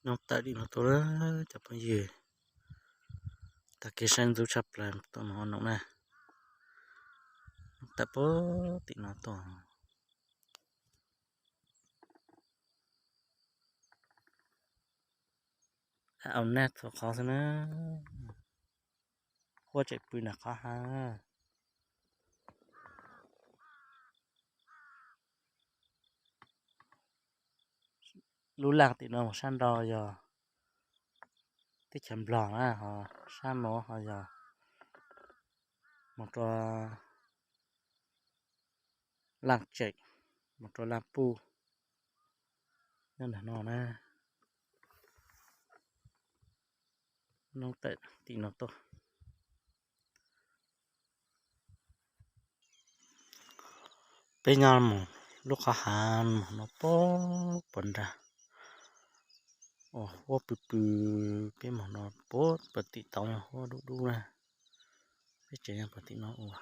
Noob tawm tim no tuaj lawm cov phooj ywg. Tag kev saib ntxub tshaj plaws tuaj mus ua noom na. Noob tawm puag tim no tuaj. Au naj txhua qhov xwb na. Huab tseem pw nram qhov hav. Lub laj tim no mus sab nraud yog teb chaws Nplog na, ho sab no ho yog mus rau Laj Tseem, mus rau Laj Puj, nyob ntawm no na. Noob tawm tim no tuaj. Peb nyob mus lub qhov hav mus no puag puag nrag, ua huab pw pw, peb mus no puag puag tim tauv yog huab dub dub na. Peb tsev nyob puag tim no ua.